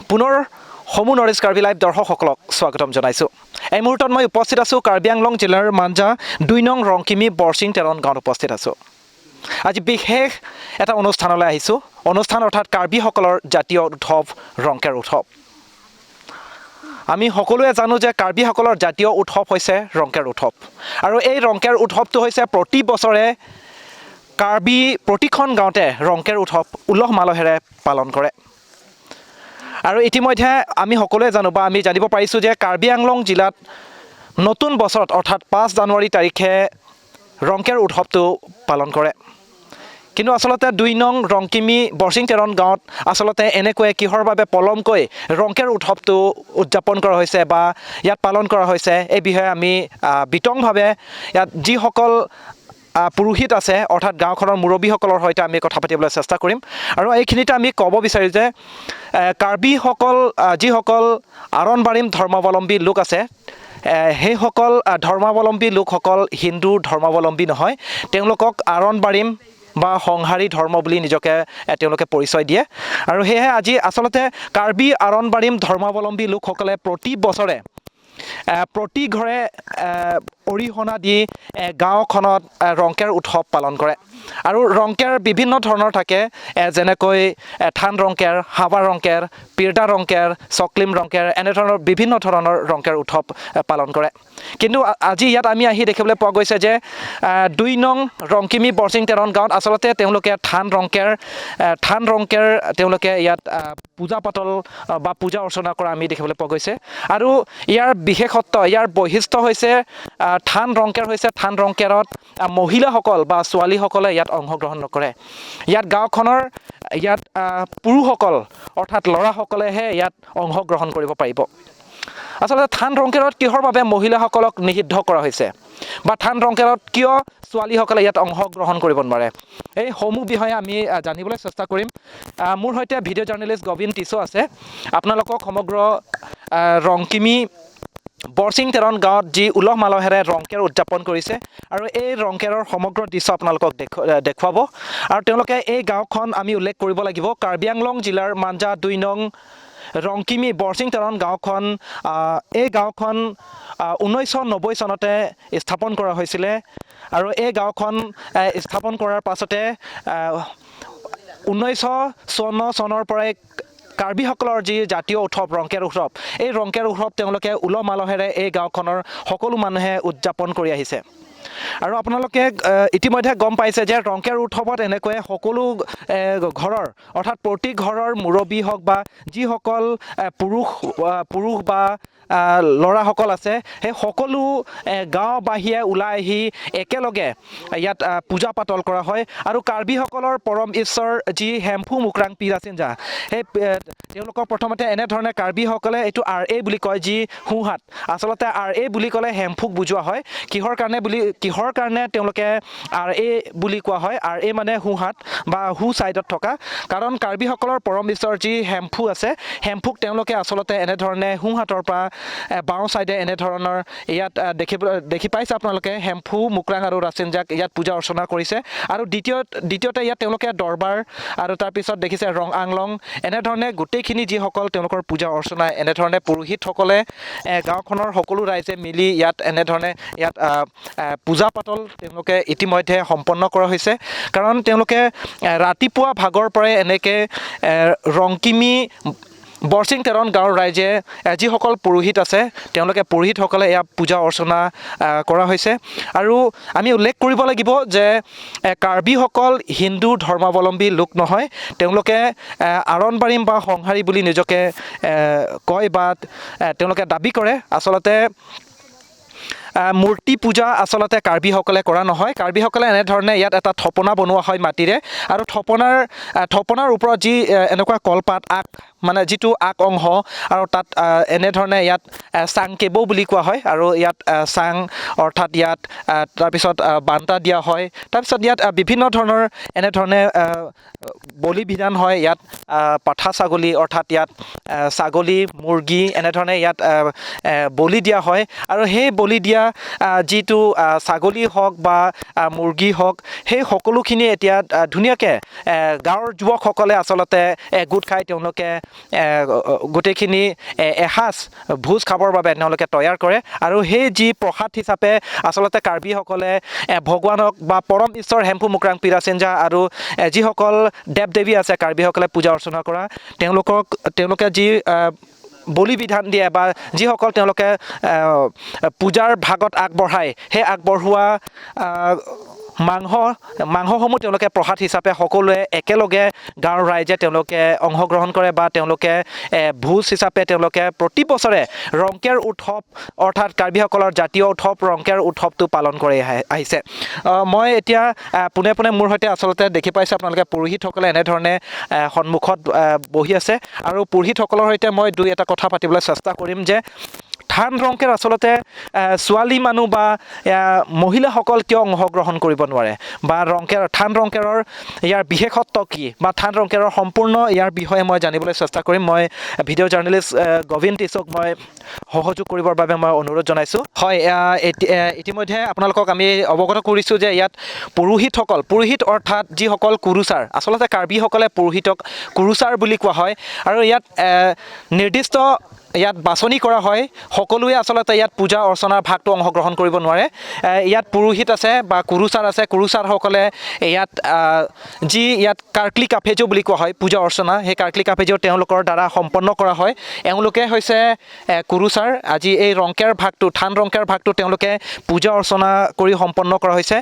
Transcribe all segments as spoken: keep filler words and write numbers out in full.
পুনৰ সমূহ নৰ্থ ইষ্ট কাৰ্বি লাইভ দৰ্শকসকলক স্বাগতম জনাইছো। এই মুহূৰ্তত মই উপস্থিত আছো কাৰ্বি আংলং জিলাৰ মাঞ্জা দুই নং ৰংকিমি বৰচিং তেৰণ গাঁৱত উপস্থিত আছো। আজি বিশেষ এটা অনুষ্ঠানলৈ আহিছো। অনুষ্ঠান অৰ্থাৎ কাৰ্বিসকলৰ জাতীয় উৎসৱ ৰংকেৰ উৎসৱ। আমি সকলোৱে জানো যে কাৰ্বিসকলৰ জাতীয় উৎসৱ হৈছে ৰংকেৰ উৎসৱ। আৰু এই ৰংকেৰ উৎসৱটো হৈছে প্ৰতি বছৰে কাৰ্বি প্ৰতিখন গাঁৱতে ৰংকেৰ উৎসৱ উলহ মালহেৰে পালন কৰে। আৰু ইতিমধ্যে আমি সকলোৱে জানো বা আমি জানিব পাৰিছো যে কাৰ্বি আংলং জিলাত নতুন বছৰত অৰ্থাৎ পাঁচ জানুৱাৰী তাৰিখে ৰংকেৰ উৎসৱটো পালন কৰে। কিন্তু আচলতে দুই নং ৰংকিমি বৰচিং তেৰণ গাঁৱত আচলতে এনেকৈ কিহৰ বাবে পলমকৈ ৰংকেৰ উৎসৱটো উদযাপন কৰা হৈছে বা ইয়াত পালন কৰা হৈছে, এই বিষয়ে আমি আহ, বিতংভাৱে ইয়াত যিসকল আহ, পুৰোহিত আছে অৰ্থাৎ গাঁওখনৰ মুৰব্বীসকলৰ সৈতে আমি কথা পাতিবলৈ চেষ্টা কৰিম। আৰু এইখিনিতে আমি ক'ব বিচাৰিম যে আহ, কাৰ্বিসকল আহ, যিসকল আৰণ বাৰিম ধৰ্মাৱলম্বী লোক আছে, আহ, সেইসকল আহ, ধৰ্মাৱলম্বী লোকসকল হিন্দু ধৰ্মাৱলম্বী নহয়। তেওঁলোকক আৰণ বাৰিম বা সংহাৰী ধৰ্ম বুলি নিজকে আহ, তেওঁলোকে পৰিচয় দিয়ে। আৰু সেয়েহে আজি আচলতে কাৰ্বি আৰণ বাৰিম ধৰ্মাৱলম্বী লোকসকলে প্ৰতি বছৰে আহ, প্ৰতি ঘৰে আহ, অৰিহণা দি আহ, গাঁওখনত আহ, ৰংকেৰ উৎসৱ পালন কৰে। আৰু ৰংকেৰ বিভিন্ন ধৰণৰ থাকে, আহ, যেনেকৈ আহ, থান ৰংকেৰ, হাৱা ৰংকেৰ, পিৰ্দা ৰংকেৰ, চকলিম ৰংকেৰ, এনেধৰণৰ বিভিন্ন ধৰণৰ ৰংকেৰ উৎসৱ আহ, পালন কৰে। কিন্তু আ- আজি ইয়াত আমি আহি দেখিবলৈ পোৱা গৈছে যে আহ, দুই নং ৰংকিমি বৰচিং তেৰণ গাঁৱত আচলতে তেওঁলোকে থান ৰংকেৰ আহ, থান ৰংকেৰ তেওঁলোকে ইয়াত আহ, পূজা পাতল আহ, বা পূজা অৰ্চনা কৰা আমি দেখিবলৈ পোৱা গৈছে। আৰু ইয়াৰ বিশেষত্ব, ইয়াৰ বৈশিষ্ট্য হৈছে আহ, থান ৰংকেৰ হৈছে থান ৰংকেৰত আহ, মহিলাসকল বা ছোৱালীসকলে ইয়াত অংশগ্ৰহণ নকৰে। ইয়াত গাঁওখনৰ ইয়াত আহ, পুৰুষসকল অৰ্থাৎ ল'ৰাসকলেহে ইয়াত অংশগ্ৰহণ কৰিব পাৰিব। আচলতে থান ৰংকেৰত কিহৰ বাবে মহিলাসকলক নিষিদ্ধ কৰা হৈছে বা থান ৰংকেৰত কিয় ছোৱালীসকলে ইয়াত অংশগ্ৰহণ কৰিব নোৱাৰে, এই সমূহ বিষয়ে আমি আহ, জানিবলৈ চেষ্টা কৰিম। আহ, মোৰ সৈতে ভিডিঅ' জাৰ্নেলিষ্ট গবিন টিছো আছে। আপোনালোকক সমগ্ৰ আহ, ৰংকিমি বৰচিং তেৰণ গাঁৱত যি উলহ মালহেৰে ৰংকেৰ উদযাপন কৰিছে আৰু এই ৰংকেৰৰ সমগ্ৰ দৃশ্য আপোনালোকক দেখু- আহ, দেখুৱাব। আৰু তেওঁলোকে এই গাঁওখন আমি উল্লেখ কৰিব লাগিব, কাৰ্বি আংলং জিলাৰ মাঞ্জা দুই নং ৰংকিমি বৰচিং তেৰণ গাঁওখন, আহ, এই গাঁওখন আহ, ঊনৈছশ নব্বৈ চনতে স্থাপন কৰা হৈছিলে। আৰু এই গাঁওখন আহ, স্থাপন কৰাৰ পাছতে আহ, ঊনৈছশ চৌৱন্ন চনৰ পৰাই কাৰ্বিসকলৰ যি জাতীয় উৎসৱ ৰংকেৰ উৎসৱ, এই ৰংকেৰ উৎসৱ তেওঁলোকে উলহ মালহেৰে এই গাঁওখনৰ সকলো মানুহে উদযাপন কৰি আহিছে। আৰু আপোনালোকে আহ, ইতিমধ্যে গম পাইছে যে ৰংকেৰ উৎসৱত এনেকৈ সকলো আহ, ঘৰৰ অৰ্থাৎ প্ৰতি ঘৰৰ মুৰব্বী হওক বা যিসকল আহ, পুৰুষ আহ, পুৰুষ বা আহ, ল'ৰাসকল আছে, সেই সকলো আহ, গাঁওবাসীয়ে ওলাই আহি একেলগে ইয়াত আহ, পূজা পাতল কৰা হয়। আৰু কাৰ্বিসকলৰ পৰম ঈশ্বৰ যি হেম্ফু মুকৰাং পি ৰাচিনজা, সেই আহ, তেওঁলোকক প্ৰথমতে এনেধৰণে কাৰ্বিসকলে এইটো আৰ এ বুলি কয়, যি সোঁহাত। আচলতে আৰ এ বুলি ক'লে হেম্ফুক বুজোৱা হয়। কিহৰ কাৰণে বুলি, কিহৰ কাৰণে তেওঁলোকে আৰ এ বুলি কোৱা হয়? আৰ এ মানে সোঁহাত বা সোঁ চাইডত থকা। কাৰণ কাৰ্বিসকলৰ পৰম ঈশ্বৰ যি হেম্ফু আছে, হেম্ফুক তেওঁলোকে আচলতে এনেধৰণে সোঁহাতৰ পৰা এ, বাওঁ চাইডে এনেধৰণৰ ইয়াত আহ, দেখিব দেখি পাইছে আপোনালোকে, হেম্ফু মুকৰাং আৰু ৰাচিনজাক ইয়াত পূজা অৰ্চনা কৰিছে। আৰু দ্বিতীয় দ্বিতীয়তে ইয়াত তেওঁলোকে দৰবাৰ আৰু তাৰপিছত দেখিছে ৰং আংলং, এনেধৰণে গোটেইখিনি যিসকল তেওঁলোকৰ পূজা অৰ্চনা, এনেধৰণে পুৰোহিতসকলে এ, গাঁওখনৰ সকলো ৰাইজে মিলি ইয়াত এনেধৰণে ইয়াত আহ, আহ, পূজা পাতল তেওঁলোকে ইতিমধ্যে সম্পন্ন কৰা হৈছে। কাৰণ তেওঁলোকে আহ, ৰাতিপুৱা ভাগৰ পৰাই এনেকে আহ, ৰংকিমি বৰচিং তেৰণ গাঁৱৰ ৰাইজে আহ, যিসকল পুৰোহিত আছে, তেওঁলোকে পুৰোহিতসকলে এয়া পূজা অৰ্চনা আহ, কৰা হৈছে। আৰু আমি উল্লেখ কৰিব লাগিব যে এ, কাৰ্বিসকল হিন্দু ধৰ্মাৱলম্বী লোক নহয়। তেওঁলোকে এ, আৰণ বাৰিম বা সংহাৰী বুলি নিজকে এ, কয় বা এ, তেওঁলোকে দাবী কৰে। আচলতে আহ, মূৰ্তি পূজা আচলতে কাৰ্বিসকলে কৰা নহয়। কাৰ্বিসকলে এনেধৰণে ইয়াত এটা থপনা বনোৱা হয় মাটিৰে, আৰু থপনাৰ আহ, থপনাৰ ওপৰত যি আহ, এনেকুৱা কলপাত আগ, মানে যিটো আগ অংশ, আৰু তাত আহ, এনেধৰণে ইয়াত আহ, চাং কেবৌ বুলি কোৱা হয়। আৰু ইয়াত আহ, চাং অৰ্থাৎ ইয়াত আহ, তাৰপিছত আহ, বান্তা দিয়া হয়। তাৰপিছত ইয়াত আহ, বিভিন্ন ধৰণৰ এনেধৰণে আহ, বলি বিধান হয়। ইয়াত আহ, পাঠা ছাগলী, অৰ্থাৎ ইয়াত আহ, ছাগলী, মুৰ্গী, এনেধৰণে ইয়াত আহ, আহ, বলি দিয়া হয়। আৰু সেই বলি দিয়া আহ, যিটো আহ, ছাগলী হওক বা আহ, মুৰ্গী হওক, সেই সকলোখিনি এতিয়া আহ, ধুনীয়াকৈ আহ, গাঁৱৰ যুৱকসকলে আচলতে আহ, গোট খাই তেওঁলোকে এ, গোটেইখিনি এ, এসাঁজ ভোজ খাবৰ বাবে তেওঁলোকে তৈয়াৰ কৰে। আৰু সেই যি প্ৰসাদ হিচাপে আচলতে কাৰ্বিসকলে এ, ভগৱানক বা পৰম ঈশ্বৰ হেম্পু মুক্ৰাং পিৰাচিঞ্জা আৰু এ, যিসকল দেৱ দেৱী আছে কাৰ্বিসকলে পূজা অৰ্চনা কৰা, তেওঁলোকক তেওঁলোকে যি এ, বলি বিধান দিয়ে বা যিসকল তেওঁলোকে এ, পূজাৰ ভাগত আগবঢ়ায়, সেই আগবঢ়োৱা আ, মাংস মাংসসমূহ তেওঁলোকে প্ৰসাদ হিচাপে সকলোৱে একেলগে গাঁৱৰ ৰাইজে তেওঁলোকে অংশগ্ৰহণ কৰে বা তেওঁলোকে এ, ভোজ হিচাপে তেওঁলোকে প্ৰতি বছৰে ৰংকেৰ উৎসৱ অৰ্থাৎ কাৰ্বিসকলৰ জাতীয় উৎসৱ ৰংকেৰ উৎসৱটো পালন কৰি আহে- আহিছে। আ, মই এতিয়া আ, পোনে পোনে মোৰ সৈতে আচলতে দেখি পাইছে আপোনালোকে পুৰোহিতসকলে এনেধৰণে আ, সন্মুখত আ, বহি আছে আৰু পুৰোহিতসকলৰ সৈতে মই দুই এটা কথা পাতিবলৈ চেষ্টা কৰিম যে ধান ৰংকেৰ আচলতে আ, ছোৱালী মানুহ বা আ, মহিলাসকল কিয় অংশগ্ৰহণ কৰিব নোৱাৰে বা ৰংকেৰ ধান ৰংকেৰৰ ইয়াৰ বিশেষত্ব কি বা ধান ৰংকেৰৰ সম্পূৰ্ণ ইয়াৰ বিষয়ে মই জানিবলৈ চেষ্টা কৰিম। মই ভিডিঅ' জাৰ্নেলিষ্ট আ, গোবিন্দ টিচক মই সহযোগ কৰিবৰ বাবে মই অনুৰোধ জনাইছোঁ। হয়, আ, এতি- আ, ইতিমধ্যে আপোনালোকক আমি অৱগত কৰিছোঁ যে ইয়াত পুৰোহিতসকল, পুৰোহিত অৰ্থাৎ যিসকল কুৰুচাৰ, আচলতে কাৰ্বিসকলে পুৰোহিতক কুৰুচাৰ বুলি কোৱা হয় আৰু ইয়াত আ, নিৰ্দিষ্ট ইয়াত বাছনি কৰা হয়। সকলোৱে আচলতে ইয়াত পূজা অৰ্চনাৰ ভাগটো অংশগ্ৰহণ কৰিব নোৱাৰে। এ, ইয়াত পুৰোহিত আছে বা কুৰুচাৰ আছে। কুৰুচাৰসকলে ইয়াত আ, যি ইয়াত কাৰ্কলি কাফেজো বুলি কোৱা হয় পূজা অৰ্চনা, সেই কাৰ্কলি কাফেজো তেওঁলোকৰ দ্বাৰা সম্পন্ন কৰা হয়। এওঁলোকে হৈছে এ, কুৰুচাৰ। আজি এই ৰংকেৰ ভাগটো, ধান ৰংকেৰ ভাগটো তেওঁলোকে পূজা অৰ্চনা কৰি সম্পন্ন কৰা হৈছে।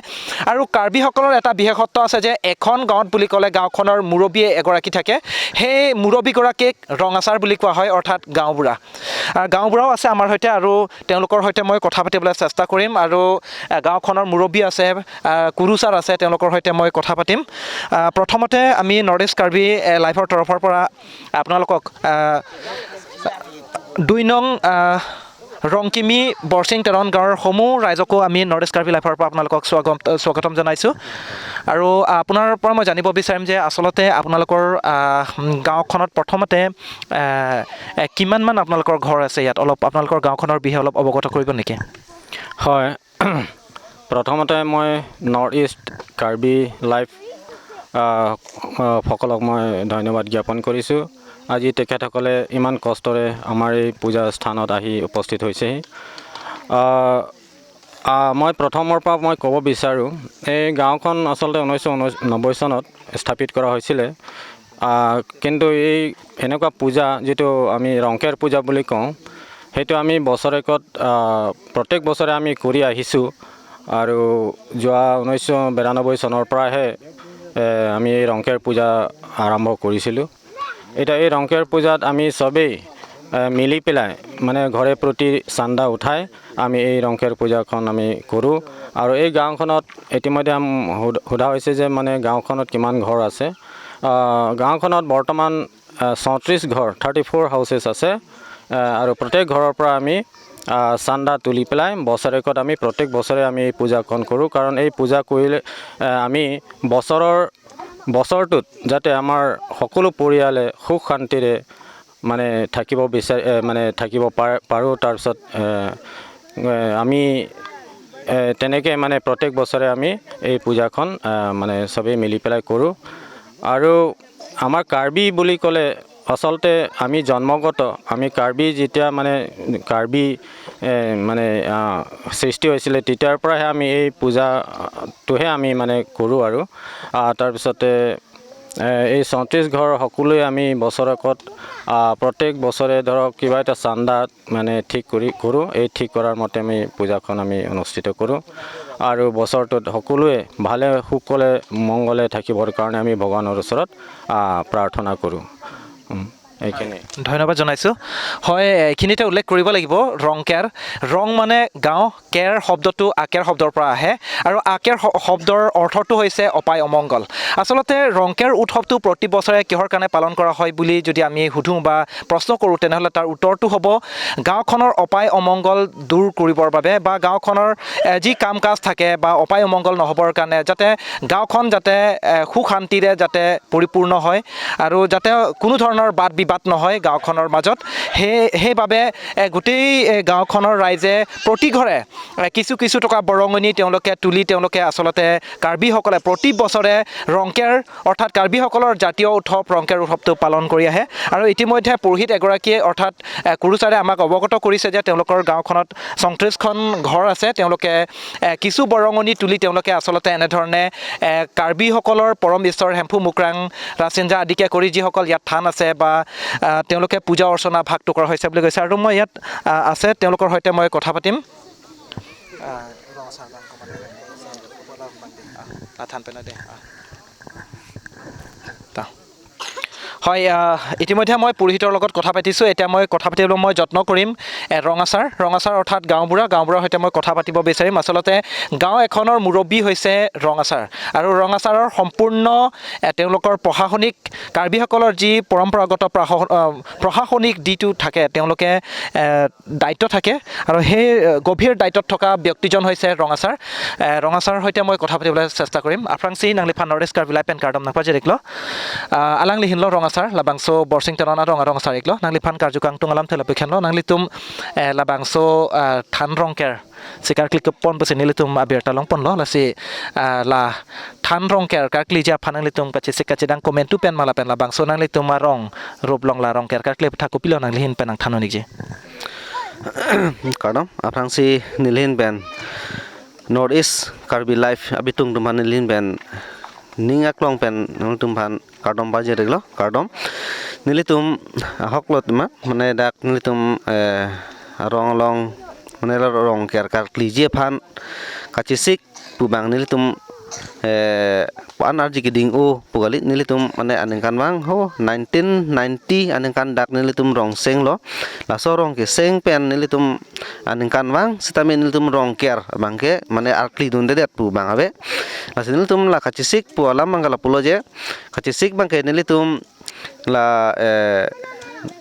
আৰু কাৰ্বিসকলৰ এটা বিশেষত্ব আছে যে এখন গাঁৱত বুলি ক'লে গাঁওখনৰ মুৰব্বী এগৰাকী থাকে। সেই মুৰব্বীগৰাকীক ৰঙাচাৰ বুলি কোৱা হয়, অৰ্থাৎ গাঁওবুঢ়া। আ, গাঁওবুঢ়াও আছে আমাৰ সৈতে আৰু তেওঁলোকৰ সৈতে মই কথা পাতিবলৈ চেষ্টা কৰিম। আৰু আ, গাঁওখনৰ মুৰব্বী আছে, আ, কুৰুচাৰ আছে, তেওঁলোকৰ সৈতে মই কথা পাতিম। আ, প্ৰথমতে আমি নৰ্থ ইষ্ট কাৰ্বি এ, লাইভৰ তৰফৰ পৰা আপোনালোকক আ, দুই নং আ, ৰংকিমি বৰচিং তেৰণ গাঁৱৰ সমূহ ৰাইজকো আমি নৰ্থ ইষ্ট কাৰ্বি লাইভৰ পৰা আপোনালোকক স্বাগত স্বাগতম জনাইছোঁ। আৰু আপোনাৰ পৰা মই জানিব বিচাৰিম যে আচলতে আপোনালোকৰ আ, গাঁওখনত প্ৰথমতে আ, এ, কিমানমান আপোনালোকৰ ঘৰ আছে ইয়াত? অলপ আপোনালোকৰ গাঁওখনৰ বিষয়ে অলপ অৱগত কৰিব নেকি? হয়। প্ৰথমতে মই নৰ্থ ইষ্ট কাৰ্বি লাইভ আহ, আহ, সকলক মই ধন্যবাদ জ্ঞাপন কৰিছোঁ। আজি তেখেতসকলে ইমান কষ্টৰে আমাৰ এই পূজা স্থানত আহি উপস্থিত হৈছেহি। আহ, আহ, মই প্ৰথমৰ পৰা মই ক'ব বিচাৰোঁ, এই গাঁওখন আচলতে ঊনৈছশ নব্বৈ চনত স্থাপিত কৰা হৈছিলে। আহ, কিন্তু এই এনেকুৱা পূজা যিটো আমি ৰংকেৰ পূজা বুলি কওঁ, সেইটো আমি বছৰেকত আহ, প্ৰত্যেক বছৰে আমি কৰি আহিছোঁ। আৰু যোৱা ঊনৈছশ বিৰান্নব্বৈ চনৰ পৰাহে এ, আমি এই ৰংকেৰ পূজা আৰম্ভ কৰিছিলোঁ। এতিয়া এই ৰংকেৰ পূজাত আমি চবেই এ, মিলি পেলাই মানে ঘৰে প্ৰতি চান্দা উঠাই আমি এই ৰংকেৰ পূজাখন আমি কৰোঁ। আৰু এই গাঁওখনত ইতিমধ্যে আম- সোধ- সোধা হৈছে যে মানে গাঁওখনত কিমান ঘৰ আছে। আহ, গাঁওখনত বৰ্তমান আহ, চৌত্ৰিছ ঘৰ, থাৰ্টি ফ'ৰ হাউচেছ আছে। আহ, আৰু প্ৰত্যেক ঘৰৰ পৰা আমি আহ, চান্দা তুলি পেলাই বছৰেকত আমি প্ৰত্যেক বছৰে আমি এই পূজাখন কৰোঁ। কাৰণ এই পূজা কৰিলে আহ, আমি বছৰৰ বছৰটোত যাতে আমাৰ সকলো পৰিয়ালে সুখ শান্তিৰে মানে থাকিব বিচাৰে, এ, মানে থাকিব পাৰ- পাৰোঁ। তাৰপিছত এ, এ, আমি এ, তেনেকৈ মানে প্ৰত্যেক বছৰে আমি এই পূজাখন আহ, মানে চবেই মিলি পেলাই কৰোঁ। আৰু আমাৰ কাৰ্বি বুলি ক'লে আচলতে আমি জন্মগত, আমি কাৰ্বি যেতিয়া মানে কাৰ্বি এ, মানে আহ, সৃষ্টি হৈছিলে, তেতিয়াৰ পৰাহে আমি এই পূজাটোহে আমি মানে কৰোঁ আৰু। আহ, তাৰপিছতে এ, এই চৌত্ৰিছ ঘৰ সকলোৱে আমি বছৰেকত আহ, প্ৰত্যেক বছৰে ধৰক কিবা এটা চান্দা মানে ঠিক কৰি কৰোঁ। এই ঠিক কৰাৰ মতে আমি পূজাখন আমি অনুষ্ঠিত কৰোঁ। আৰু বছৰটোত সকলোৱে ভালে কুশলে মংগলে থাকিবৰ কাৰণে আমি ভগৱানৰ ওচৰত আহ, প্ৰাৰ্থনা কৰোঁ। উম, এইখিনি। ধন্যবাদ জনাইছোঁ। হয়, এইখিনিতে উল্লেখ কৰিব লাগিব, ৰংকেৰ, ৰং মানে গাঁও, কেৰ শব্দটো আকেৰ শব্দৰ পৰা আহে আৰু আকেৰ শ- শব্দৰ অৰ্থটো হৈছে অপায় অমংগল। আচলতে ৰংকেৰ উৎসৱটো প্ৰতি বছৰে কিহৰ কাৰণে পালন কৰা হয় বুলি যদি আমি সোধোঁ বা প্ৰশ্ন কৰোঁ, তেনেহ'লে তাৰ উত্তৰটো হ'ব গাঁওখনৰ অপায় অমংগল দূৰ কৰিবৰ বাবে বা গাঁওখনৰ এ, যি কাম কাজ থাকে বা অপায় অমংগল নহ'বৰ কাৰণে যাতে গাঁওখন যাতে এ, সুখ শান্তিৰে যাতে পৰিপূৰ্ণ হয় আৰু যাতে কোনো ধৰণৰ বাদ বাট নহয় গাঁওখনৰ মাজত। সেই সেইবাবে এ, গোটেই এ, গাঁওখনৰ ৰাইজে প্ৰতি ঘৰে এ, কিছু কিছু টকা বৰঙণি তেওঁলোকে তুলি তেওঁলোকে আচলতে কাৰ্বিসকলে প্ৰতি বছৰে ৰংকেৰ অৰ্থাৎ কাৰ্বিসকলৰ জাতীয় উৎসৱ ৰংকেৰ উৎসৱটো পালন কৰি আহে। আৰু ইতিমধ্যে পুৰোহিত এগৰাকীয়ে অৰ্থাৎ এ, কুৰুচাৰে আমাক অৱগত কৰিছে যে তেওঁলোকৰ গাঁওখনত চৌত্ৰিশখন ঘৰ আছে। তেওঁলোকে এ, কিছু বৰঙণি তুলি তেওঁলোকে আচলতে এনেধৰণে এ, কাৰ্বিসকলৰ পৰম ঈশ্বৰ হেম্ফু মুকৰাং ৰাজেঞ্জা আদিকে কৰি যিসকল ইয়াত থান আছে বা আ, তেওঁলোকে পূজা অৰ্চনা ভাগটো কৰা হৈছে বুলি কৈছে। আৰু মই ইয়াত আ, আছে তেওঁলোকৰ সৈতে মই কথা পাতিম। আ, ৰং আছাৰ, ৰং কমাণ্ডাৰ, আ, থান পেনা দে, আ। তা। হয়, আ, ইতিমধ্যে মই পুৰোহিতৰ লগত কথা পাতিছোঁ। এতিয়া মই কথা পাতিবলৈ মই যত্ন কৰিম এ, ৰং আছাৰ, ৰং আছাৰ অৰ্থাৎ গাঁওবুঢ়া, গাঁওবুঢ়াৰ সৈতে মই কথা পাতিব বিচাৰিম। আচলতে গাঁও এখনৰ মুৰব্বী হৈছে ৰং আছাৰ আৰু ৰং আছাৰৰ সম্পূৰ্ণ এ, তেওঁলোকৰ প্ৰশাসনিক কাৰ্বিসকলৰ যি পৰম্পৰাগত প্ৰশাসন, আ, প্ৰশাসনিক দিশটো থাকে, তেওঁলোকে এ, দায়িত্ব থাকে আৰু সেই এ, গভীৰ দায়িত্বত থকা ব্যক্তিজন হৈছে ৰং আছাৰ। এ, ৰং আছাৰৰ সৈতে মই কথা পাতিবলৈ চেষ্টা কৰিম। Aphrangsi nangliphan North East Karbi Live pen kardom nangpajir-iklo. Ah, alangli hinlo rong asar, labangso Borsing Teron arong arong asar iklo. Nangliphan karju kangtung alamthe lapu-iklo. Nanglitum, eh, labangso, ah, than rongker si karkli kepon pusi nelitum abirta longponlo. Lasi, ah, la than rongker karkliji aphan nanglitum kachesik kachedang komentu pen ma lapen labangso nanglitum arong rup along la rongker karkli aputhak kopilo nangli ahin pen nangthan-un-ikji. Kardom, aphrangsi neli ahin pen North East Karbi Live abitung atum aphan neli ahin pen ning aklong pen nangtum aphan kardom pajir-iklo, kardom. Nelitum ahoklo tema, mane dak nelitum, eh, arong along, mane la rongker karkliji aphan kachesik pu abang nelitum, eh, an arji keding-o pu kali, nelitum mane aningkanvang ho nineteen ninety aningkan dak nelitum rong senglo. Laso rong keseng pen nelitum aningkanvang sitame nelitum rongker abangke mane karkli dundedet pu abang ave. Lasi nelitum la kachesik pu alam abangke lapulo je, kachesik abangke nelitum la, eh,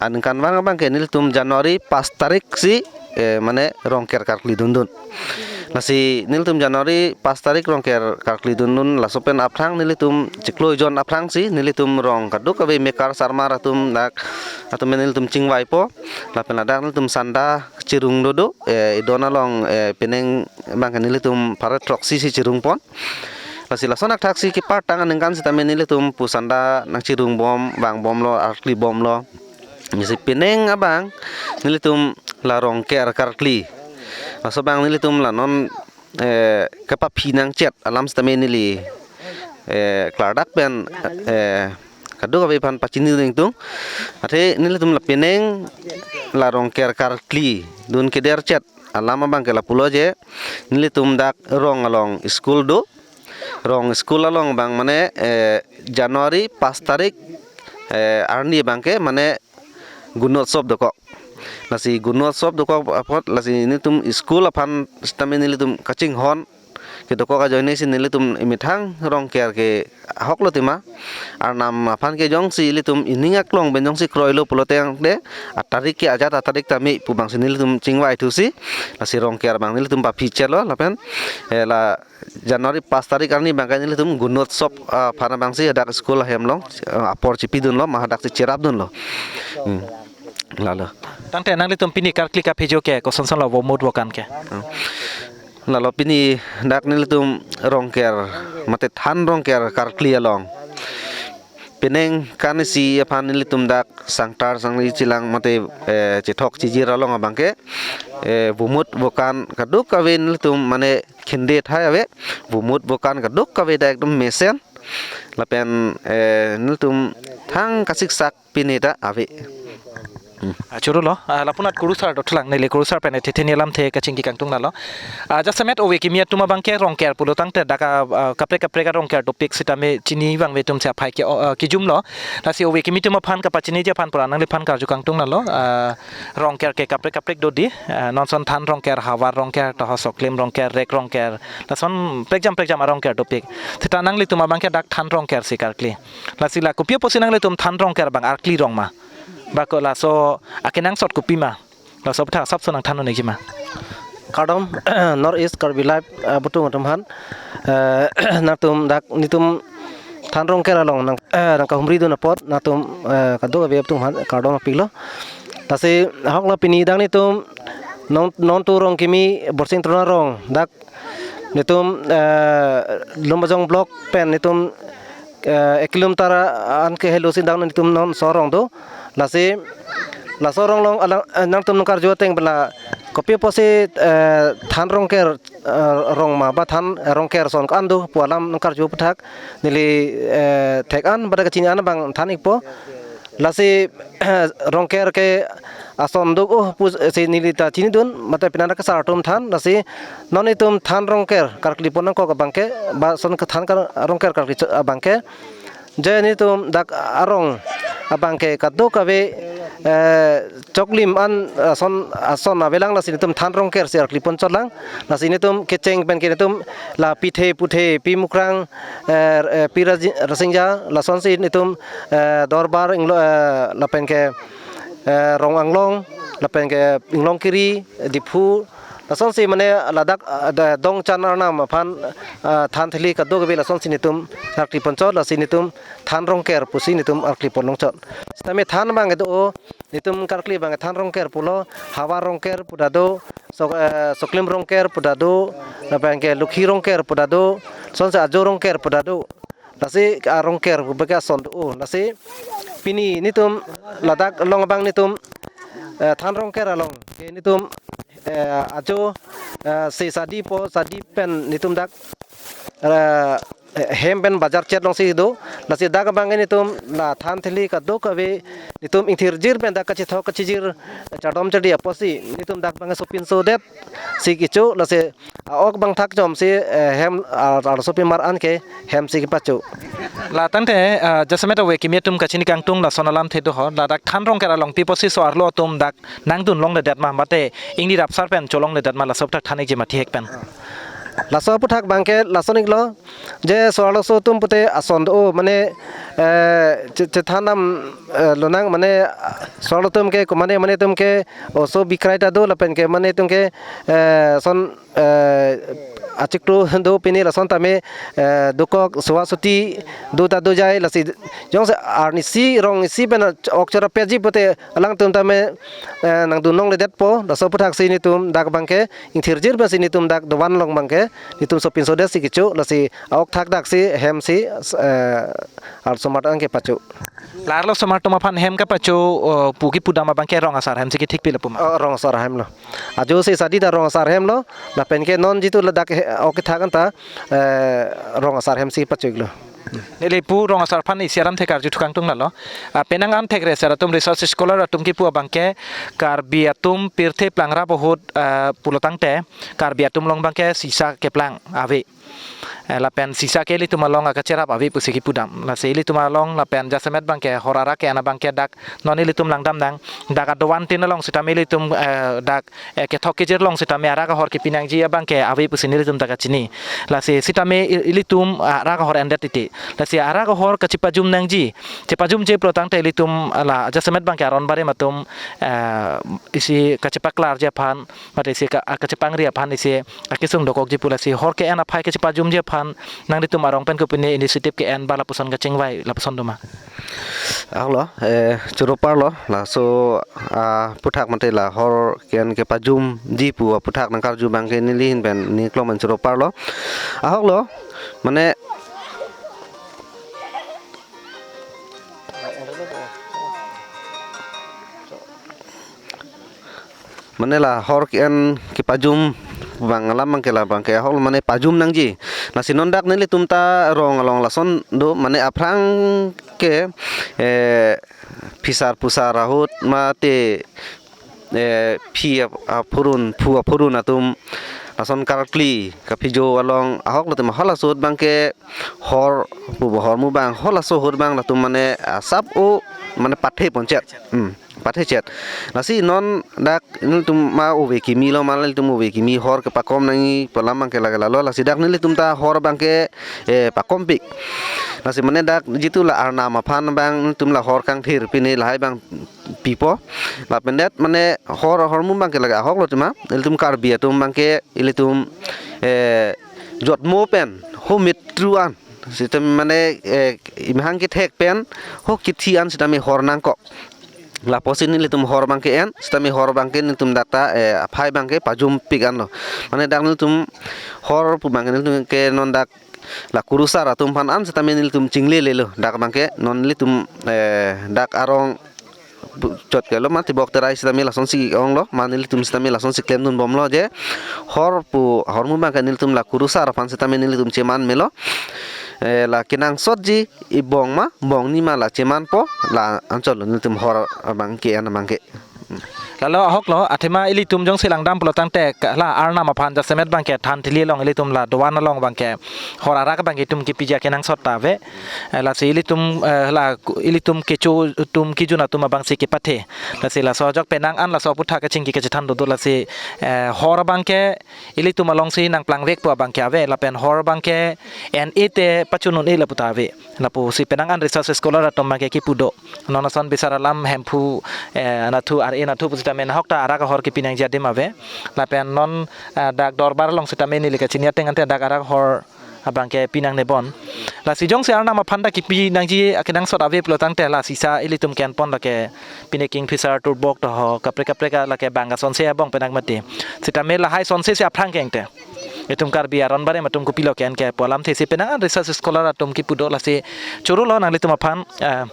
aningkanvang abangke nelitum January pas tarik si, eh, mane rongker karkli dundun. Lasi nelitum January pas tarik rongker karkli dundun, laso pen aphrang nelitum chiklo jon aphrangsi nelitum rong kadokave mekar sarmar atum dak atum nelitum chingvaipo. Lapen ladak nelitum sanda chirung dodo, eh, idon along, eh, penang abangke nelitum pharo throksi si chirungpon. Lasi lason akthaksi kepartang aningkan sitame nelitum pu sanda nangchirungbom, vangbomlo, karklibomlo. Lasi penang abang nelitum la rongker karkli. Laso abang nelitum la non, eh, kapaphi nangchet alam sitame neli, eh, klardak pen, eh, kadokave aphan pachini dingtung. Athe nelitum la penang la rongker karkli dun kederchet alam abangke lapulo je, nelitum dak rong along school do. Rong school along abang mane, eh, January pas tarik, eh, arni abangke mane Gunotsov dokok. Lasi Gunotsov dokok apot lasi nelitum school aphan sitame nelitum kachinghon kedokok ajoine si nelitum emethang rongker ke ahoklo tema. Arnam aphan ke jongsi ilitum ining aklong pen jongsi kroilo pulote angde atarik ke ajat atarik tame pu abangsi nelitum chingvaithusi. Lasi rongker abang nelitum paphi chetlo lapen, eh, la January pas tarik arni abangke nelitum Gunotsov, ah, aphan abangsi hadak school ahem along, ah, apor chipidunlo, ma hadaksi cherapdunlo. Hmm. Lalo. Tangte nanglitum pini karkli kaphejo ke kosonson lo vomut vokan ke? Hmm. Lalo pini dak nelitum rongker, mate than rongker karkli along penang kansi aphan nelitum dak sangtar sangri chelang mate, eh, chethok chijir along abangke, eh, vomut vokan kadokave nelitum mane khinde thai ave, vomut vokan kadokave dak ekdom mesen. Lapen, eh, nelitum thang kasiksak pine ta ave. Hmm. Ah, choro lo, ah, lapunat kurusar dothulang neli kurusar pen thethe alamthe kachingki kangtung nalo. Ah, jasemet ove kimi atum abangke rongker pulo tangte dak, ah, kaprek kaprek arongker dopik sitame chini vangve atum si aphai ke, oh, ah, kijumlo. Lasi ove kimi atum aphan kapachiniji aphan pura nangliphan karju kangtung nalo. Ah, rongker ke kaprek kaprek dodi, ah, nonson than rongker, havar rongker, tohos oklim rongker, rek rongker. Lason prekjam prekjam arongker dopik. Seta nanglitum abangke dak than rongker si karkli. Lasi la kopi apotsi nanglitum than rongker abang karkli rong ma? Ba ko laso akenangsot kopi ma? Laso aputhak asapso nangthan-un-ikji ma? Kardom, North East Karbi Live, eh, abitung atum aphan. Eh, nangtum dak nelitum Than Rongker along nang, eh, nangkahumri dun apot nangtum, eh, kadokave atum aphan kardom pilo. Lasi ahok lo pini dang netum non, non tu Rongkimi Borsing Truna Rong dak netum, eh, Lumbajong block pen netum, eh, ek kilometer an ke helo si dang netum non so arong do. Lasi laso arong along alang, eh, nangtum nangkarju ateng bela kopi apotsi, eh, Than Rongker, eh, rong ma ba Than Rongker ason ko-an do pu alam nangkarju aphuthak neli, eh, thek-an ba dak kachini an abang than-ikpo. Lasi Rongker ke ason do, oh, pusi neli ta chinidun, mate penang dak kasar atum than, lasi non itum Than Rongker karkli pon nangkok abang ke, ba ason ke Than kar-, Rongker karkli cho-, abang ke, je netum dak arong abang ke kadokave, eh, choklim an ason, ason avelang, lasi netum Than Rongker si arkli pon chotlang, lasi netum kecheng pen ke netum la pithe puthe, pi Mukrang, eh, eh, pi Raji-, Rasingja, lasonsi netum, eh, Dorbar Inglo, eh, lapen ke, eh, Rong Anglong, lapen ke Inglongkiri, Diphu, lasonsi mane ladak, eh, da-, Dongchan Arnam aphan, eh, than theli kadokave lasonsi netum arkli pon chot, lasi netum Than Rongker pusi netum arkli pon long chot. Sitame than abang ke do, netum karkli abang Than Rongker pulo, Havar Rongker pu ta do, Sok-, eh, Soklim Rongker pu ta do, lapen ke Lukhi Rongker pu ta do, lasonsi Ajo Rongker pu ta do. Lasi a Rongker pu bagi ason do. Lasi pini netum ladak along abang netum, eh, Than Rongker along ke netum, eh, ajo, eh, se sadi po sadi pen netum dak, eh, hem pen bajar chet alongsi do. Lasi dak abang netum la than theli kadokave netum ingthirjir pen dak kachethok kachijir, eh, chardom chardi apotsi netum dak abang sopinso det si kecho, lasi a-ok abang thak chomsi, eh, hem, ah, arloso pimar an ke hem si kepacho. La tangte, ah, jasemet ove kimi atum kachini kangtung lason alamthe do ho, ladak Than Rongker along pi apotsi so-arlo atum dak nangdun longledet ma, mate ingni rapsar pen cholongledet ma, laso aphuthak than-ikji ma thihek pen. Laso aphuthak abang ke lason-iklo, je so-arloso atum pute ason do, mane, eh, che-, chethan dam, eh, lonang, mane so-arlo atum ke, komane mane atum ke oso bikrai ta do, lapen ke mane atum ke, eh, son, eh, achiklo do pini, lason tame, eh, dokok suwa suti do ta do jai, lasi jongsi arnisi rong isi pen ok chorapetji pute alangtum tame, eh, nangdun longledetpo, laso aphuthak si netum dak abang ke ingthirjir pensi netum dak dovan along abang ke netum sopinso det si kecho, lasi a-ok thak dak si hem si, eh, arloso mar an kepacho. La arloso mar atum aphan hem kepacho, eh, pu kipu dam abang ke rong asar hem si kethikpi lapu ma? Oh, rong asar hem lo. Ajo se sadi ta rong asar hem lo. Lapen ke non jitu ladak he-, ok kethak an ta, eh, rong asar hem si pacho-iklo. Neli pu rong asar aphan isi alamthe karju thu kangtung lalo. Ah, penang an thekre ser atum, research scholar atum kipu abang ke Karbi atum pirthe plangrap ahut, ah, pulo tangte Karbi atum along abang ke sisa keplang ave. Eh, lapen sisa ke ilitum along akacherap ave pusi kipu dam. Lasi ilitum along lapen jasemet abang ke hor arak ke-en abang ke dak non ilitum langdam nang, dak adovan tin along sitame ilitum, eh, dak, eh, kethok kejir along sitame arak ahor kepi nangji abang ke ave pusi nelitum ta kachini. Lasi sitame i-, ilitum, ah, arak ahor endet titi. Lasi arak ahor kachepajum nangji, chepajumji pulo tangte ilitum, ah, la jasemet abang ke aron barim atum, eh, isi kachepaklarji aphan, mate isi ka-, ah, kachepangri aphan isi akesung dokokji pu, lasi hor ke-en aphai kachepajumji aphan nanglitum arong pen kopine initiative ke-en ba lapuson kachingvai lapuson do ma? Ahok lo, eh, choro parlo, laso, ah, aphuthak mate la hor ke-en kepajumji pu aphuthak nangkarju abang ke neli ahin pen ning klong pen choro parlo. Ahok lo, mane, mane la hor ke-en kepajum abang alam abang ke la abang ke ahok lo mane pajum nangji. Lasi non dak nelitum ta rong along lason do, mane aphrang ke, eh, phisar pusar ahut mate, eh, phi ap-, aphurun, phu aphurun atum lason karkli kaphijo along ahok lo tema halaso ahut abang ke hor pu hormu abang halaso ahut abang latum mane asap o mane pathe pon chet. Hmm. Pathe chet. Lasi non dak nelitum ma ove kimi lo, ma nelitum ove kimi hor kepakom nangji pu alam abang ke lake lalo, lasi dak nelitum ta hor abang ke, eh, pakompik. Lasi mane dak jitu la arnam aphan abang nelitum la hor kangthir pine lahai abang pipo. Lapen det mane hor hormu abang ke lake ahok lo tema. Nelitum Karbi atum abang ke ilitum, eh, jotmo pen ho metru an Sitame mane, eh, imahang kethek pen ho kithi an sitame hor nangkok. Lapusi nelitum hor abangke en, sitame hor abangke nelitum dak ta, eh, aphai abangke pajumpik anlo. Mane dak nelitum hor pu abangke nelitum ke non dak la kurusar atum aphan an sitame nelitum chinglelelo. Dak abangke non nelitum, eh, dak arong pu-, chot kelo mati bok terai sitame lasonsi onglo, ma nelitum sitame lasonsi klemdunbomlo je hor pu, hormu abangke nelitum la kurusar aphan sitame nelitum cheman melo. Eh, la kenangsotji ibong ma, bong ni ma la chemanpo, la anchotlo nelitum hor abangke an abangke. Lalo ahoklo, athema ilitum jongsi langdam pulo tangte ke la Arnam aphan jasemet abangke than thili along ilitum la doan along abangke hor arak abangke itum kipiji akenangsot ta ave. Eh, lasi ilitum, eh, la ku-, ilitum kecho atum kijun atum abangsi kepathe. Lasi laso ajok penang an laso aputhak kachingki kachethan dodo lasi, eh, hor abangke ilitum alongsi nangplangvekpo abangke ave lapen hor abangke en ite pachun un-e lapu ta ave. Lapusi penang an research scholar atum abangke kipu do. Non ason bisar alam Hemphu, eh, anatthu, ar-e anatthu pusitame nahok ta arak ahor kipi nangji adim ave. Lapen non, eh, dak dorbar along sitame neli kachini ateng ante dak arak ahor abangke pi nangne bon. Lasi jongsi Arnam aphan ta kipi nangji akenangsot ave pulo tangte la sisa ilitum ke-enpon lake pine Kingfisher, Turbok toho kaprek kaprek lake bang asonsi abong penang mati. Sitame lahai asonsi si aphrang kengte. Itum Karbi aron barim atum kopilo ke-en ke pu alamthe si penang an research scholar atum kipu do lasi choro lo nanglitum aphan, eh,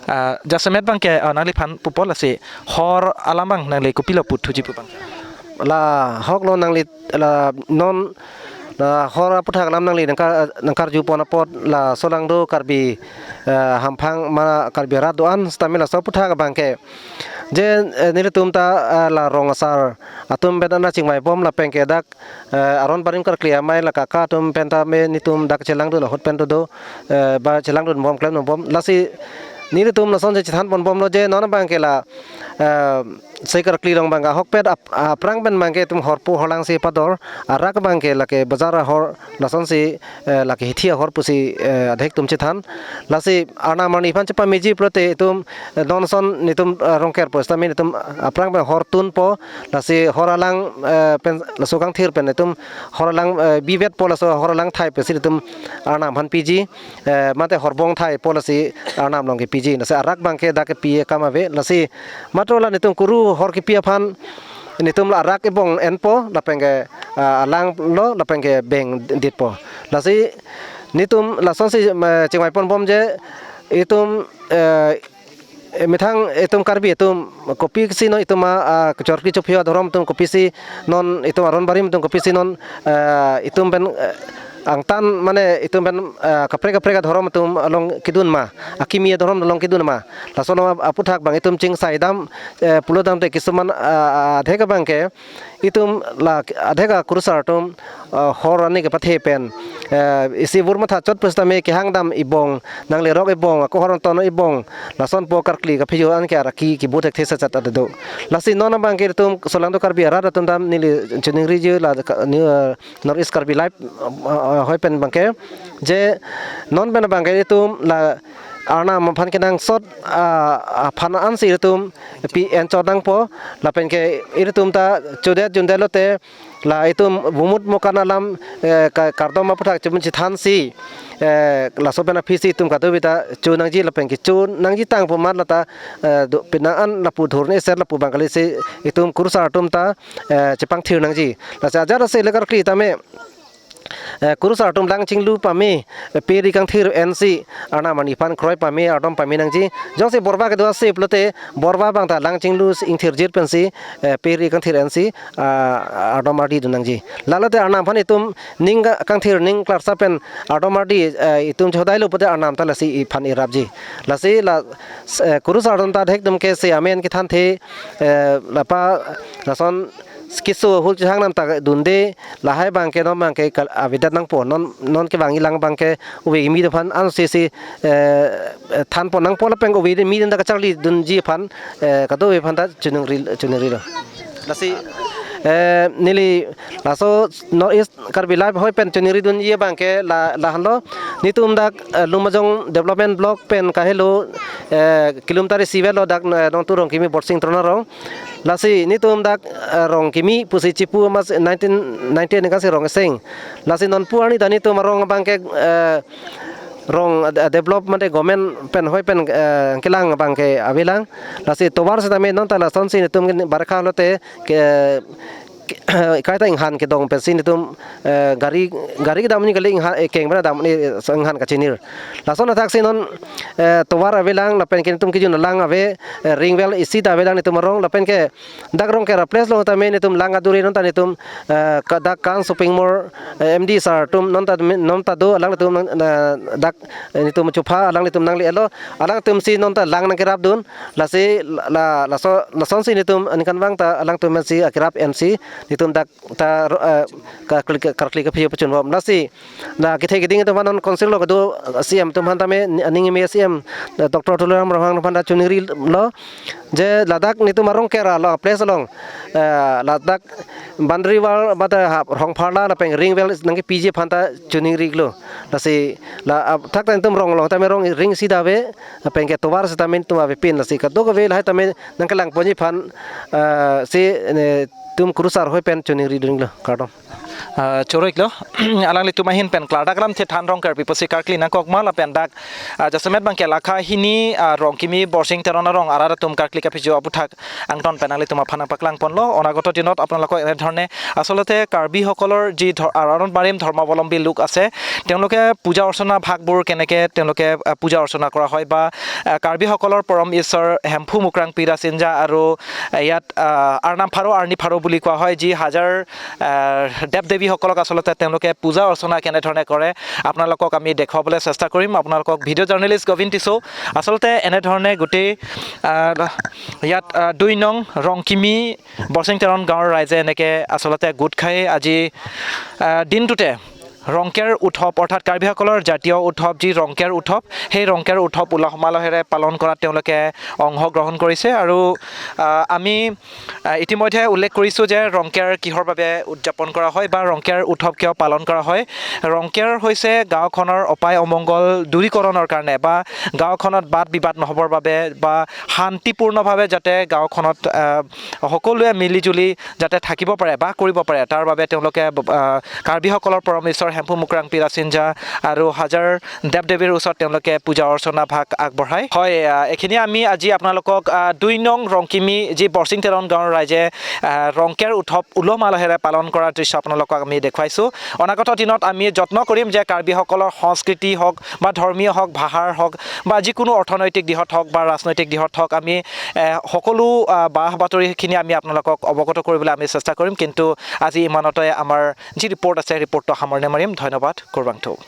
eh, jasemet abangke, eh, nangliphan pupo lasi hor alam abang nangli kopilo puthuji pu abang. La ahoklo nangli la non la hor aputhak alam nangli nangkar, nangkarjupon apot laso along do Karbi, eh, hamphang ma Karbi arat do-an sitame laso aputhak abangke je, eh, nelitum ta, eh, la rong asar atum pen ana chingvaibom lapen ke dak, eh, aron barim karkli amei la kaka atum pen tame nelitum dak chelangdun ahut pen do do, eh, ba chelangdunbom klemdunbom lasi nelitum lason je chethanponbomlo je non abangke la, eh, sei karkli along abangke ahokpet ap-, aphrang pen abangke itum horpo horlang si pador, arak abangke lake bazar ahor lasonsi, eh, lake hithi ahor pusi, eh, adhek atum chethan. Lasi Arnam arni aphan chepameji pulote itum, eh, non ason nelitum, eh, Rongker pusitame nelitum aphrang pen hor tunpo, lasi hor alang, eh, pen laso kangthir pen itum hor alang, eh, bivetpo laso hor alang thai pensi itum Arnam aphan piji, eh, mate horbong thaipo lasi Arnam along kepiji. Lasi arak abangke dak kepi akam ave. Lasi matro la nelitum kuru hor kipi aphan nelitum la arak ibong enpo lapen ke, ah, alanglo lapen ke beng ditpo. Lasi nelitum lasonsi, eh, chingvaiponbom je itum, eh, eh, methang itum Karbi atum kopisi non itum, ah, ah, kechor kecho aphi adhorom atum kopisi non itum aron barim atum kopisi non, eh, itum pen, eh, angtan mane itum pen, eh, kaprek kaprek adhorom atum along kedun ma, akimi adhorom along kedun ma. Laso along ap-, aputhak abang itum chingsaidam, eh, pulodamte kisuman, ah, ah, adhek abangke itum la adhek akurusar atum, ah, hor ani kepathe pen, eh, isi vur matha chot pusitame kehangdam ibong, nanglerok ibong, ako hor ton ibong, lasonpo karkli kaphijo anke araki kibu thekthe sachat ado. Lasi non abangke itum solangdo Karbi arat atum dam neli chiningriji la ka-, ni, eh, North East Karbi Live, eh, eh, hoi pen abangke je non pen abangke itum la Arnam aphan kenangsot, ah, aphan ansi itum pi enchot nangpo lapen ke itum ta chodet jundet lote la itum bumut mokan alam, eh, ka-, kardom aputhak chimun chithansi, eh, laso pen aphisi itum kadokave ta cho nangji lapen ke cho nangji tangpo mat lata, eh, do, penang an lapu dhurne ser lapu abang kali si itum kurusar atum ta, eh, chepangthir nangji. Lasi ajat ase le karkli tame, eh, kurusar atum lang chinglu pame, eh, pe ri kangthir ensi Arnam arni aphan kroi pame, ardom pame nangji. Jongsi borba kedo ase pulote borba abang ta lang chinglu ingthir jir pensi, eh, pe ri kangthir ensi, ah, ardom ardi dun nangji. Lalote Arnam aphan itum ning ka-, kangthir ning klarsa pen ardom ardi, eh, itum chodailo pulote Arnam ta lasi iphan irapji. Lasi la, eh, kurusar atum ta adhek atum ke se amen kethanthe, eh, lapa lason keso ahul chehangnam ta dunde, lahai abangke non abangke kal-, avedet nangpo, non, non kevangji lang abangke ove kimi aphan ansi si, eh, eh, thanpon nangpo lapen ove kimi ta kacharlidunji aphan, eh, kadokave aphan ta choningri, choningrilo. Lasi, Eh, neli laso North East Karbi Live hoi pen choningri dunji abang ke la, lahenlo. Netum dak, eh, Lumbajong Development Block pen kahelo, eh, kilum tari sivet lo dak, eh, nongtu Rongkimi Borsing Teron arong. Lasi netum dak, eh, Rongkimi pusi chipu mas nineteen ninety-eight ningkan si rong eseng. Lasi non pu arni ta netum arong abang ke, eh, rong, eh, develop mate government pen hoi pen, eh, kelang abang ke avelang. Lasi tovar setame non ta lasonsi netum ke barakha lote ke, ke, kaita inghan kedong pensi netum, eh, gari, gari kedam ni kali inghan, eh, keng bana dam ni, eh, inghan kachinir. Lason athaksi non, eh, tovar avelang lapen ke netum kejun lang ave, eh, ring well isi ta avelang netum arong lapen ke dak Rongker a-place along tame netum lang aduri non ta netum, eh, ka dak Khan Shopping Mall, eh, M D sir atum non ta, non ta do alanglitum nang, eh, dak, eh, netum chupha alanglitum nangle-etlo, alangtumsi non ta lang nangkerapdun. Lasi la, la, laso, lasonsi netum aningkanvang ta alangtum si akerap ensi netum dak ta ro-, eh, ka klik, karkli kaphi pachunbom. Lasi la kethe keding atum aphan non council along kedo, eh, C M atum aphan tame, aning eme C M, eh, Doctor Tuliram Ronghang aphan ta choningrilo je ladak netum a-Rongker alo place along, eh, ladak boundary wall mate ha rongpharla lapen ring well nangkepiji aphan ta choningrilo. Lasi la, ah, thakta netum rong along tame rong ring isi ta ave, lapen ke tovar setame netum avepin. Lasi kadokave lahai tame nangkelangponji aphan, eh, si, eh, netum kurusar hoi pen choningri dunlo. Kardom. Ah, choro-iklo. Alanglitum ahin pen klardak alamthe than Rongker pi pusi karkli nangkok ma lapen dak, ah, jasemet abang ke lakha hini, ah, Rongkimi Borsing Teron arong arat atum karkli kaphijo aputhak angton pen nanglitum aphan nangpaklangponlo. অনাগত দিনত আপোনালোকক এনেধৰণে আচলতে কাৰ্বিসকলৰ যি ধ-, আৰাণত মাৰিম ধৰ্মাৱলম্বী লোক আছে, তেওঁলোকে পূজা অৰ্চনা ভাগবোৰ কেনেকে তেওঁলোকে, আহ, পূজা অৰ্চনা কৰা হয় বা, আহ, কাৰ্বিসকলৰ পৰম ঈশ্বৰ হেম্ফু মুক্ৰাং পি ৰাচিঞ্জা আৰু, আহ, ইয়াত, আহ, আৰ্নাম ফাৰো, আৰ্নি ফাৰো বুলি কোৱা হয়, যি হাজাৰ, আহ, দেৱ দেৱীসকলক আচলতে তেওঁলোকে পূজা অৰ্চনা কেনেধৰণে কৰে, আপোনালোকক আমি দেখুৱাবলৈ চেষ্টা কৰিম। আপোনালোকক ভিডিঅ' জাৰ্নেলিষ্ট গোবিন্দ টিছো আচলতে এনেধৰণে গোটেই, আহ, ইয়াত, আহ, দুই নং ৰংকিমি বৰচিং তেৰণ গাঁৱৰ ৰাইজে এনেকে আচলতে গোট খাই আজি, আহ, দিনটোতে ৰংকেৰ উৎসৱ অৰ্থাৎ কাৰ্বিসকলৰ জাতীয় উৎসৱ যি ৰংকেৰ উৎসৱ, সেই ৰংকেৰ উৎসৱ উলহ মালহেৰে পালন কৰাত তেওঁলোকে অংশগ্ৰহণ কৰিছে। আৰু, আহ, আমি, আহ, ইতিমধ্যে উল্লেখ কৰিছোঁ যে ৰংকেৰ কিহৰ বাবে উদযাপন কৰা হয় বা ৰংকেৰ উৎসৱ কিয় পালন কৰা হয়। ৰংকেৰ হৈছে গাঁওখনৰ অপায় অমংগল দূৰীকৰণৰ কাৰণে বা গাঁওখনত বাদ বিবাদ নহ'বৰ বাবে বা শান্তিপূৰ্ণভাৱে যাতে গাঁওখনত, আহ, সকলোৱে মিলিজুলি যাতে থাকিব পাৰে, বাস কৰিব পাৰে, তাৰ বাবে তেওঁলোকে, আহ, কাৰ্বিসকলৰ পৰম ঈশ্বৰ হেম্ফু মুক্ৰাং পি ৰাচিঞ্জা আৰু হাজাৰ দেৱ দেৱীৰ ওচৰত তেওঁলোকে পূজা অৰ্চনা ভাগ আগবঢ়ায়। হয়, আহ, এইখিনি আমি আজি আপোনালোকক, আহ, দুই নং ৰংকিমি যি বৰচিং তেৰণ গাঁৱৰ ৰাইজে, আহ, ৰংকেৰ উৎসৱ উলহ মালহেৰে পালন কৰাৰ দৃশ্য আপোনালোকক আমি দেখুৱাইছোঁ। অনাগত দিনত আমি যত্ন কৰিম যে কাৰ্বিসকলৰ সংস্কৃতি হওক বা ধৰ্মীয় হওক, ভাষাৰ হওক বা যিকোনো অৰ্থনৈতিক দিশত হওক বা ৰাজনৈতিক দিশত হওক, আমি, এ, সকলো, আ, বাহ বাতৰিখিনি আমি আপোনালোকক অৱগত কৰিবলৈ আমি চেষ্টা কৰিম। কিন্তু আজি ইমানতে আমাৰ যি ৰিপৰ্ট আছে, ৰিপৰ্টটো সামৰণি মাৰিম। ধন্যবাদ। কুৰ্বাংথু।